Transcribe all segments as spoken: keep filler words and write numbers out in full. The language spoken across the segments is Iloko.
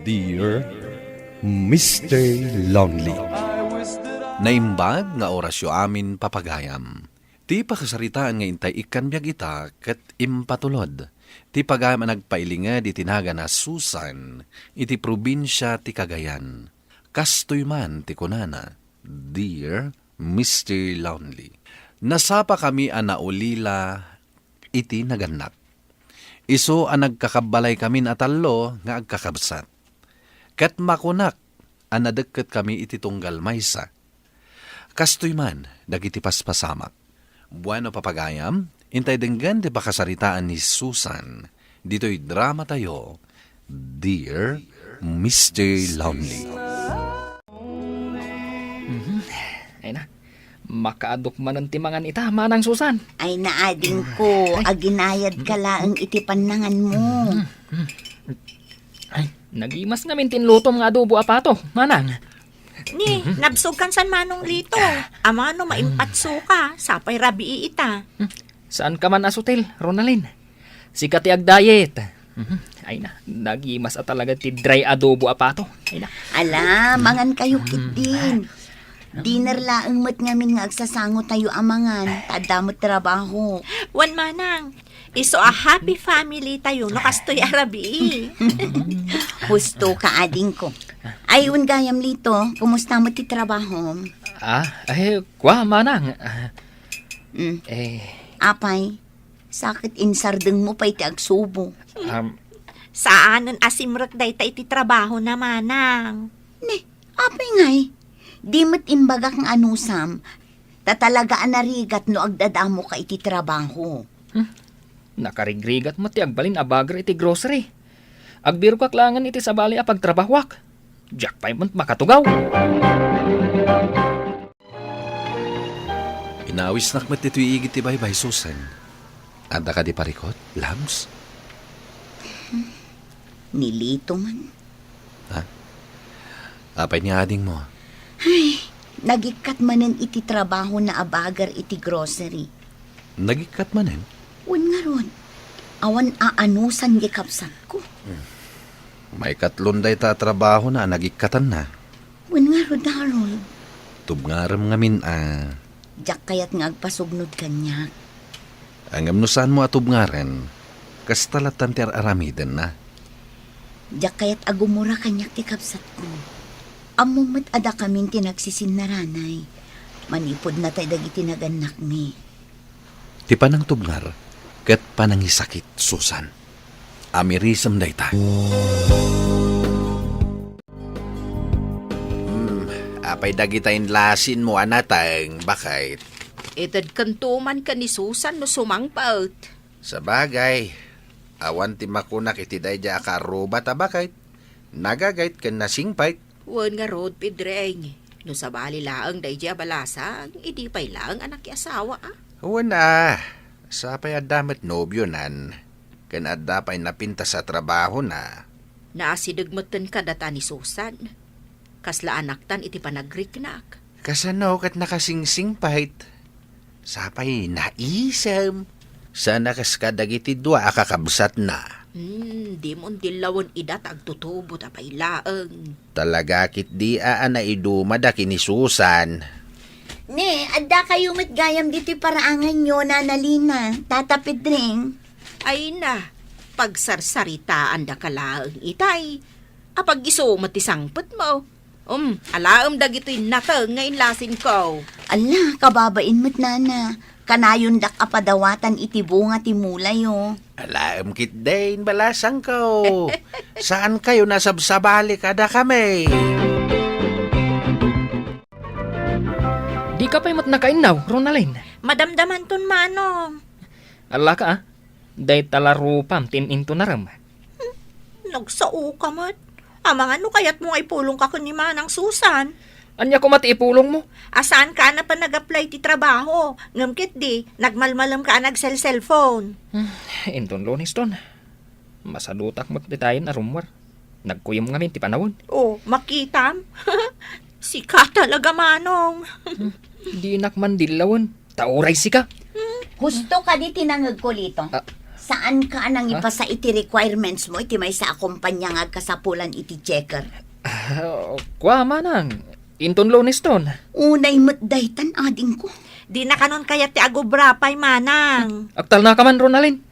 Dear Mister Lonely. Naimbag nga orasyo amin, papagayam. Ti pakasaritaan nga intay ikkan biag ita ket impatulod ti pagayam a nagpailinged iti nagan a Susan iti probinsia ti Cagayan. Kastoy man ti kunana, "Dear Mister Lonely, nasapakami a naulila iti nagannak. Isu a nagkakabbalaykamin a tallo nga agkakabsat. Ket makunak a nadekketkami iti tunggal maysa. Kastoy man dagiti paspasamak." Bueno, papagayam, intay denggen ti pakasaritaan ni Susan ditoy drama tayo, Dear Mister Lonely. Mhm. Ay na, makaadok manen ti mangan ita, Manang Susan. Ay na, adingko, aginayad ka laeng iti pannanganmo. Mhm. Ay, nagimas ngamin ti inlutom nga adobo a pato, Manang. Ni, nabsog kan san Manong Lito. Amano maimpatso ka, sapay rabii ita. Hmm. Saan ka man a sutil, Ronalyn? Sika ti agdayet. Mhm. Ay na, nagimas a talaga ti dry adobo a pato. Ay na. Ala, mangan kayo, mm, kitdin. Dinner laeng met ngamin nga agsasango tayo a mangan, ta adda met trabaho. Wen, Manang, isu a happy family tayo, no kastoy a rabii. Husto ka, adingko. Ay, wen gayam, Lito, kumusta met ti trabahom? Ah, ay, kua, Manang. Ah, mm. Eh. Apay, sa ket insardengmo pay ti agsubo. Um, saanen a simrek dayta iti trabahona, Manang. Ne, apay ngay? Di met imbagak nga anusam, ta talaga a narigat no agdadamoka iti trabaho. Hmm. Nakarigrigat met ti agbalin a bagger iti grocery. Agbirokak laengen iti sabali a pagtrabahoak. Diak pay met makatugaw. Inawisnak met ditoy igid ti baybay, Susan. Adda kadi parikut, Labs? Ni Lito man. Ha? Apay ni adingmo? Ay, nagikkat manen iti trabahona a bagger iti grocery. Nagikkat manen? Wen ngarud, awan aanusan ti kabsatko. Hmm. Maikatlon dayta a trabahona a nagikkatanna. Wen ngarud, Harold. Tubngarem ngamin a. Diak kayat nga agpasugnod kaniak. Ngem no saanmo a tubngaren, kasta lattan ti ar-aramidenna. Diak kayat a gumura kaniak ti kabsatko. Ammom met a dakamin ti nagsisinnaranay. Manipud natay dagiti nagannakmi. Ti panangtubngar ket panangisakit, Susan. Amirisem dayta. Hmm, apay dagita inlasinmo a nateng, baket? Itedkanto man ken ni Susan no sumangpet. Sabagay, awan ti makunak iti daydiay a karubat a baket, nagagayt ken nasingpet. Wen ngarud, Pedreng, no sabali laeng daydiay a balasang, idi pay laeng a nakiasawa, a? Wen a, sapay adda met nobionan, ken adda pay napintas a trabahona. Naasideg metten kadata ni Susan. Kasla anaktan iti panagriknak. Kasano ket nakasingsingpet? Sapay naisem. Saan a kas kadagiti dua a kakabsatna. Hmm, dimon dillawen ida ta agtutubot a pay laeng. Talaga ketdi a naidumada ken ni Susan. Ne, adda kayo met gayam ditoy paraanganyo, Nana Lina, Tata Pedring. Ay na, pagsarsaritaandaka laeng itay. Apag isu met ti sangpetmo. Um, alaem dagitoy nateng nga inlasinko. Ala, kababain met, Nana. Kanayondak a padawatan iti bunga ti mulayo. Alaem ketdin, balasangko. Saankayo nasabsabali kadakami? Dika pay met nakainnaw, Ronalyn? Madamdamanton, Manong. Alaka, a. Dayta la rupam ti in-intunarem. Hmm, nagsaoka met. Amangan no kayatmo nga ipulongka ken ni Manang Susan. Ania koma ti ipulongmo? A saanka a napan nag-apply ti trabaho, ngem ketdi, nagmalmalemka a nagselselpon. Hmm, inton Lunes ton. Masadutak met ditayen a rummuar. Nagkuyom ngamin ti panawen. Oh, makitam? Sika talaga, Manong. Hmm, dinak man dillawen. Ta uray sika. Husto kadi ti nangegko, Lito. Ah. Saanka a nangipasa iti requirements mo iti maysa a kompania nga agkasapulan iti checker? Ah, kua, manang. Inton Lunes ton. Unay met daytan, adingko. Di na kanon kayat ti agubra pay, manang. Agtalnaka man, Ronalyn.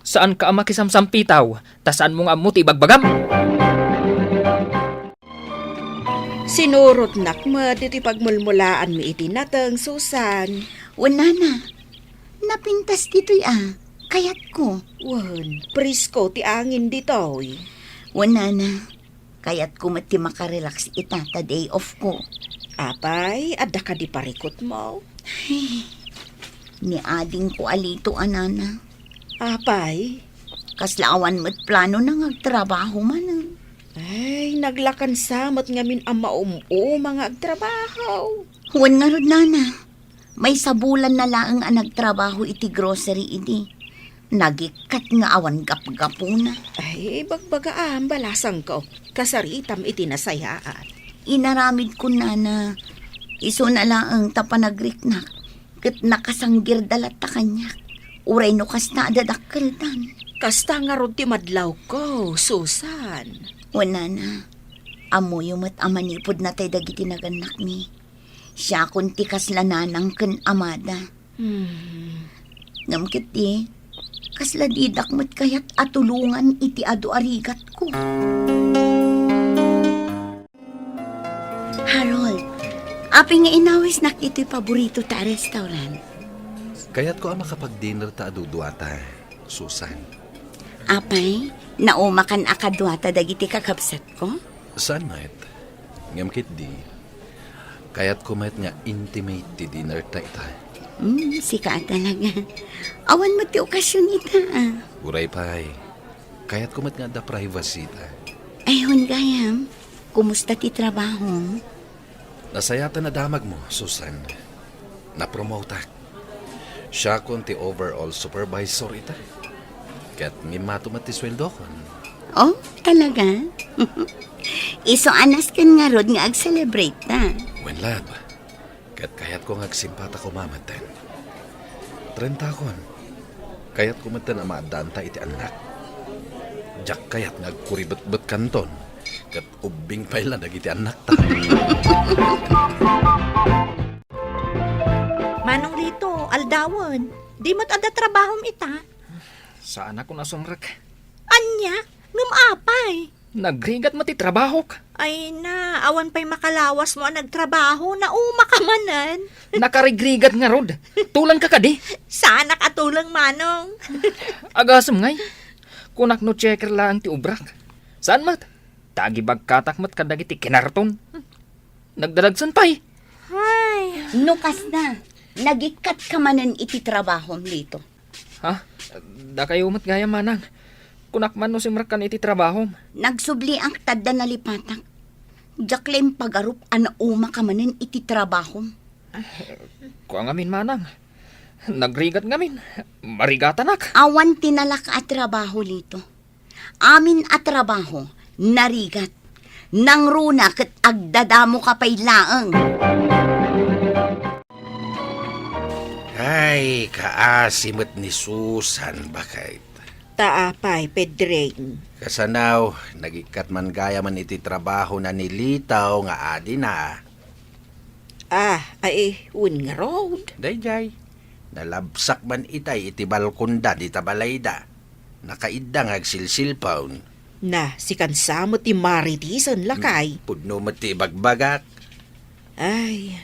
Saanka a makisamsampitaw, ta saanmo nga ammo ti ibagbagam. Sinurotnak met iti pagmulmulaanmi iti nateng, Susan. Wen, nana, napintas ditoy a. Kayatko. Wen, presko ti angin ditoy. Wen, nana, kayatko met ti makarelax ita ta day off ko. Apay, adda kadi parikutmo? Ay, ni adingko a Lito a, nana. Apay? Kasla awan met planona nga agtrabaho manen. Ay, naglakansa met ngamin a maum-uma nga agtrabaho. Wen ngarud, nana. Maysa bulan na laeng a nagtrabaho iti grocery idi. Nagikkat nga awan gapgapuna. Ay, bagbagaam, balasangko. Kasaritam iti nasayaat. Inaramidkon, nana. Isuna laeng ta panagriknak ket nakasanggirda latta kaniak. Uray no kasta a dadakkeldan. Kasta ngarud ti madlawko, Susan. Wen, nana, ammoyo met a manipud natay dagiti nagannakmi. Siakon ti kasla nanang ken amada. Hmm. Ngem ketdi, kasla didak met kayat a tulongan iti adu a rigatko. Harold, apay nga inawisnak itoy paboritota a restaurant? Kayatko a makapag-dinner ta a duduata, Susan. Apay, naumakan a kaduata dagiti kakabsatko? Saan met. Ngem ketdi, kayatko met nga intimate ti dinner ta ita. Hmm, sika a talaga. Awan met ti okasion ita, ah. Uray pay. Kayatko met nga adda privacy ta. Ay, wen gayam. Kumusta ti trabaho? Nasayaat a damagmo, Susan. Napromotak. Siakon ti overall supervisor ita. Ket mimmato met ti sueldokon. Oh, talaga? Isu a nasken ngarud nga ag-celebrate ta. Wen, love. Ket kayatko nga agsimpata koma metten. Trentakon. Kayatko metten a maaddaanta iti annak. Diak kayat nga agkuribetbetkanton ket ubbing pay la dagiti annakta. Manong Lito, aldawen. Di met adda trabahom ita? Saanak a sumrek. Ania? Ngem apay? Nagrigat met ti trabahok. Ay na, awan pay makalawasmo a nagtrabaho, nauma ka manen. Nakarigrigat ngarud. Tulangka kadi? Saanak a tuleng, Manong. Agasem ngay. Kunak no checker laeng ti ubrak. Saan met? Ta agibagkatak met kadagiti kinarton. Nagdadagsen pay. Ay. No kasna, nagikkat ka manen iti trabahom, Lito. Ha? Dakayo met gayam, manang. Kunak man no simrekkan iti trabahom. Nagsubliak ta adda nalipatak. Diak la impagarup a nauma ka manen iti trabahom. Kua ngamin, manang. Nagrigat ngamin. Marigatanak. Awan ti nalaka a trabaho, Lito. Amin a trabaho, narigat. Nangruna ket agdadamo ka pay laeng. Ay, kaasi met ni Susan, baket. Ta apay, Pedring? Kasano, nagikkat man gayamen iti trabahona ni Lito nga adina. Ah, ay, wen ngarud? Daydiay, nalabsak man itay iti balkonda dita balayda. Nakaidda nga agsilsilpon. Na, sikan sa met ti maritisen, lakay. Hmm, pudno met ti ibagbagak. Ay,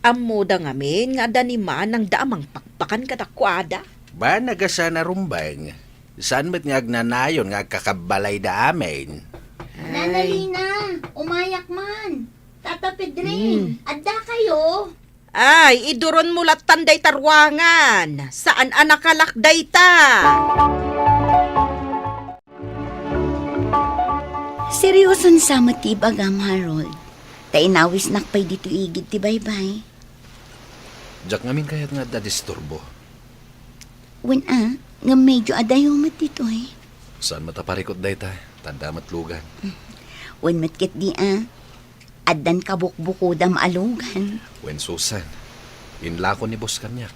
ammoda ngamin nga adda ni manangda a mangpakpakan kadakuada. Ba, nagasa na rumbeng. Saan met nga agnanayon nga agkakabbalayda amin? Ay. Nana Lina, umayak man. Tata Pedring, hmm, adda kayo? Ay, iduronmo lattan dayta ruangan. Saan a nakalak dayta? Serioson sa met ti ibagam, Harold. Ta inawisnak pay ditoy igid ti baybay. Diak ngamin kayat nga adda disturbo. Wen a, ngem medyo adayo met ditoy. Saan met a parikut dayta? Ta adda met lugan. Wen met ketdi a, addan kabukbukodam a lugan. Wen, Susan, inlako ni boss kaniak.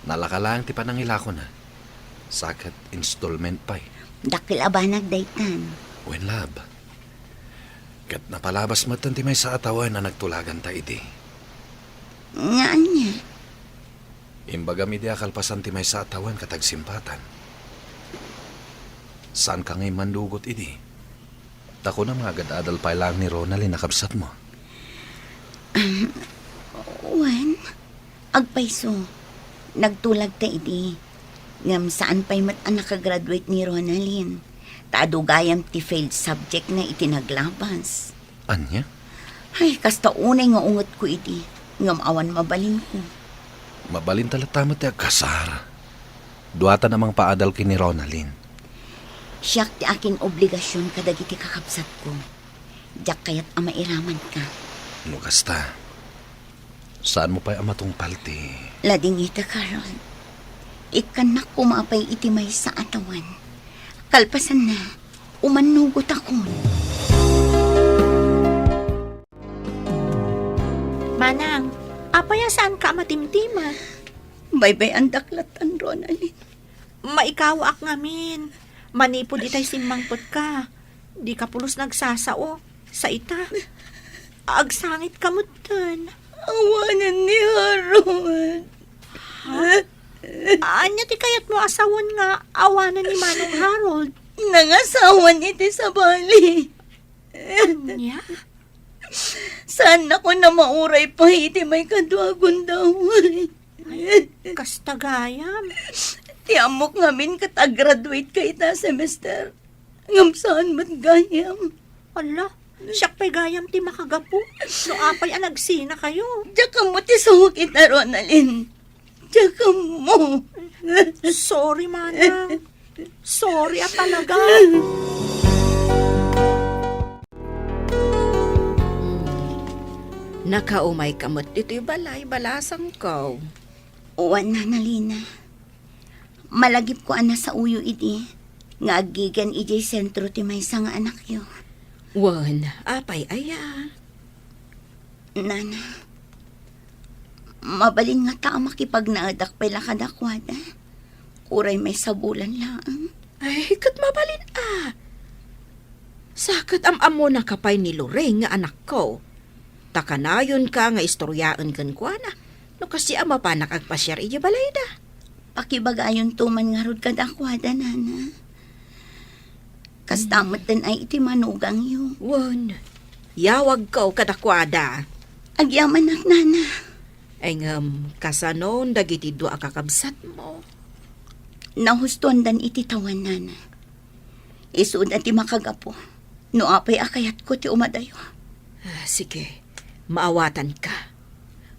Nalaka laeng ti panangilakona. Sa ket installment pay. Dakkel a banag daytan. Wen, love. Ket napalabas metten ti maysa a tawen a nagtulaganta idi. Nga ania? Imbagam idi a kalpasan ti maysa a tawen ket agsimpatan. Saanka ngay mannugot idi? Ta kunam nga agad-adal pay laeng ni Ronaldin a kabsatmo. Wen, agpayso, nagtulagta idi. Ngem saan pay met a nakagraduate ni Ronaldin. Ta adu gayam ti failed subject na iti naglabas. Ania? Ay, kasta unay nga ungetko idi. Ngem awan mabalinko. Mabalinta latta met ti agkasar. Duata a mangpaadal ken ni Ronaldin. Siak ti akin obligasion kadagiti kakabsatko. Diak kayat a mairamanka. No kasta, saanmo pay a matungpal ti... Ladingita, Carol. Ikkannak koma pay iti maysa a tawen. Kalpasanna, umannugotakon. Manang, apay a saanka a matimtimek? Baybay-andak lattan, Ronaldin. Maikawaak ngamin. Manipud itay simmangpetka, dika pulos nagsasao. Sa ita, agsangitka metten. Awanen ni Harold. Ha? Ania ti kayatmo a sawen nga awanen ni Manong Harold? Nangasawan iti sabali. Ania? Saannakon a mauray pay iti maikadua a gundaway. Kasta gayam. Ti ammok ngamin ket aggraduate ka ita a semester. Ngem saan met gayam. Ala, siak pay gayam ti makagapu. No apay a nagsinakayo. Diak ammo ti suok ita, Ronaldin. Diak ammo. Sorry, Manang. Sorry a talaga. Hmm. Nakaumayka met ditoy balay, balasangko. Wen, Nana Lina. Malagipko a nasaoyo idi nga aggigen idiay sentro ti maysa nga anakyo. Wen, apay aya? Nana, mabalin ngata a makipagnaedak pay la kadakuada. Uray maysa bulan laeng. Ay, ket mabalin a. Sa ket am-ammonaka pay ni Lorraine nga anakko. Ta kanayonka nga istoryaen kenkuana no kastoy a mapanak agpasiar idiay balayda. Pakibagayonto man ngarud kadakuada, Nana. Kasta metten ay iti manugangyo. Wen, yawagko kadakuada. Agyamanak, Nana. Ay ngem, kasanon dagiti dua a kakabsatmo? Nahustoandan iti tawen, Nana. Isuda ti makagapu no apay a kayatko ti umadayo. Ah, sige, maawatanka.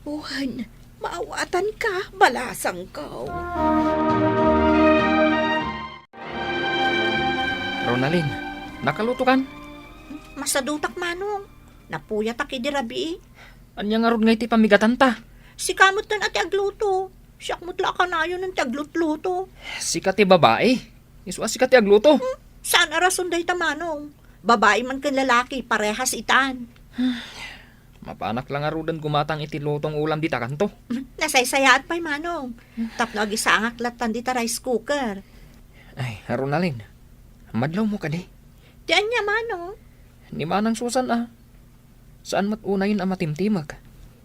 Wen, maawatanka, balasangko. Ronaldin, nakalutokan? Masadutak, Manong. Napuyatak idi rabii. Ania ngarud ngay ti pamigatanta? Sika metten a ti agluto. Siak met la a kanayon ti aglutluto. Sika ti babai. Isu a sika ti agluto. Hmm? Saan a rason dayta, Manong? Babai man ken lalaki, parehas itan. Mapanak la ngaruden gumatang iti lutong ulam dita kanto. Nasaysayaat pay, Manong. Tapno agisangak lattan dita rice cooker. Ay, Ronaldin, madlawmo kadi? Ti ania, Manong? Ni Manang Susan a. Saan met unayen a matimtimek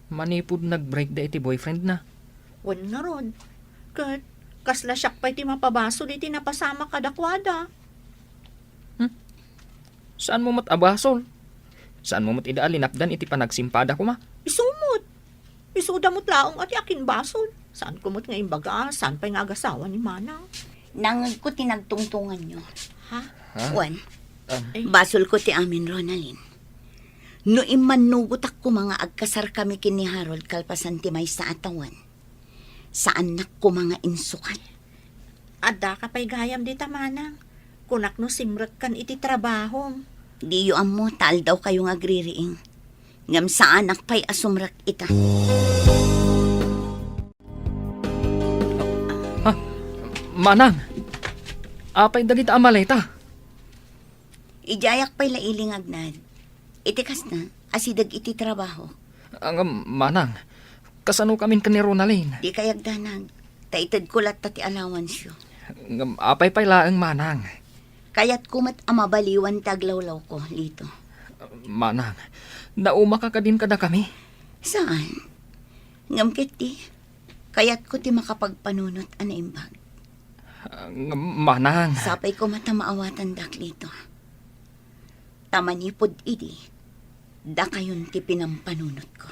manipud nag-break da iti boyfriend na. Wen ngarud, ket kasla siak pay ti mapabasol iti napasamak kadakuada. Hmm? Saanmo met a basol? Saanmo met ida a linapdan iti panagsimpada koma? Isu met. Isuda met laeng a ti akin basol. Saanko met nga imbaga, saan pay nga agasawa ni Manang? Nangngegko ti nagtungtunganyo. Ha? Ha? Wen, Am. Ay. Basolko ti amin, Ronaldin. No immannugotak koma nga agkasarkami ken ni Harold kalpasan ti maysa a tawen, saannak koma nga insukat. Addaka pay gayam dita, Manang. Kunak no simrekkan iti trabahom. Diyo ammo ta aldawkayo nga agririing. Ngem saanak pay a sumrek ita. Ha? Manang, apay dagita a maleta? Idiayak pay la ili nga agnad. Iti kasta, asideg iti trabaho. Ngem, Manang, kasanokamin ken ni Ronaldin? Dikay agdanag, ta itedko latta ti allowance-yo. Ngem apay pay laeng, manang? Kayatko met a mabaliwan ti aglawlawko, Lito. Manang, naumaka kadin kadakami? Saan? Ngem ketdi, kayatko ti makapagpanunot a naimbag. Ngem, manang. Sapay koma ta maawatandak, Lito. Ta manipud idi, dakayon ti pinampanunotko.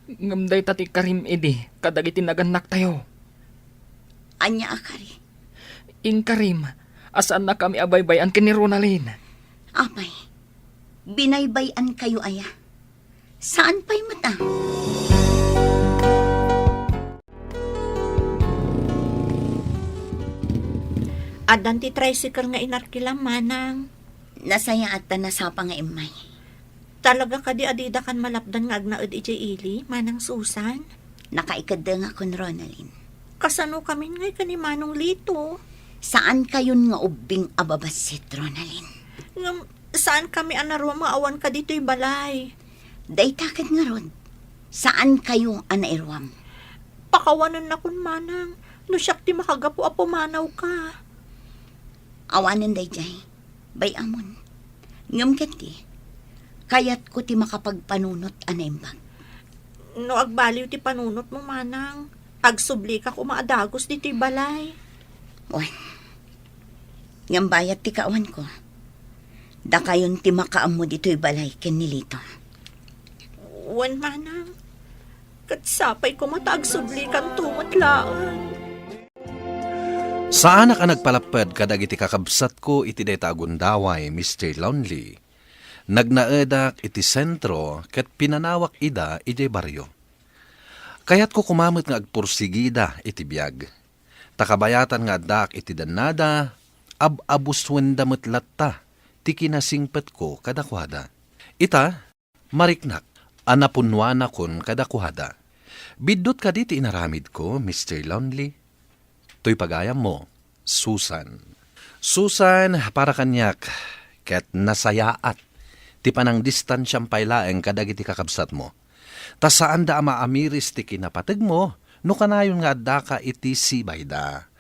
Ngem dayta ti karim idi kadagiti nagannaktayo. Ania a kari? Inkarim a saannakami a baybay-an ken ni Ronalyn. Apay, binaybay-ankayo aya? Saan pay met a? Addan ti tricycle nga inarkilam, manang. Nasayaat ta nasapa nga immay. Talaga kadi a didakan malapdan nga agnaed idiay ili, Manang Susan? Nakaikeddengakon, Ronalyn. Kasano kamin ngay ken ni Manong Lito? Saankayon nga ubbing a babassit, Ronalyn. Ngem, saankami a naruam nga awanka ditoy balay. Dayta ket ngarud, saankayo a nairuam. Pakawanennakon, manang, no siak ti makagapu a pumanawka. Awanen daydiay, bay-amon. Ngem ketdi, kayatko ti makapagpanunot a naimbag. No agbaliw ti panunotmo, manang, agsublikak koma a dagus ditoy balay. Wen. Ngem bayat ti kaawanko, dakayon ti makaammo ditoy balay ken ni Lito. Wen, manang, ket sapay koma ta agsublikanto met laeng. Saanak a nagpalapped kadagiti kakabsatko iti dayta a gundaway, Mister Lonely. Nagnaedak iti sentro ket pinanawak ida idiay barrio. Kayatko koma met nga agpursigida iti biag. Ta kabayatan nga addaak iti dannada, ab-abuswenda met latta ti kinasingpetko kadakuada. Ita, mariknak a napunnuanakon kadakuada. Biddut kadi ti inaramidko, Mister Lonely? Toy pagayammo, Susan. Susan, para kaniak, ket nasayaat ti panangdistansiam pay laeng kadagiti kakabsatmo. Ta saanda a maamiris ti kinapategmo no kanayon nga addaka iti sibayda.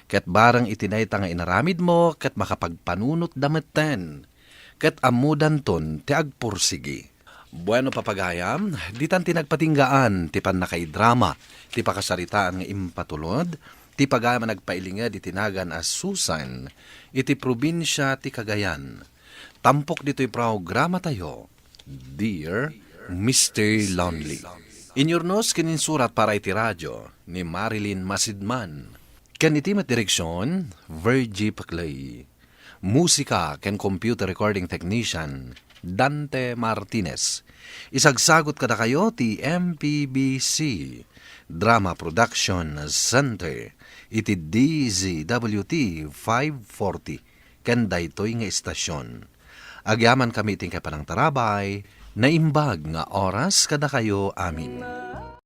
Ket bareng iti dayta nga inaramidmo, ket makapagpanunotda metten, ket ammodanton ti agpursigi. Bueno, papagayam, ditan ti nagpatinggaan ti pannakaidrama, ti pakasaritaan nga impatulod, ti pagayam a nagpailinged iti nagan a Susan, iti probinsia ti Cagayan. Tampok ditoy programatayo, Dear Mister Lonely. Inyurnos ken insurat para iti radio ni Marilyn Masidman. Ken iti met direksion, Virgie Paclay. Musika ken computer recording technician, Dante Martinez. Isagsagut kadakayo ti M P B C Drama Production Center iti D Z W T five forty ken daytoy nga istasion. Agyamankami iti panangtarabay, naimbag nga oras kadakayo amin.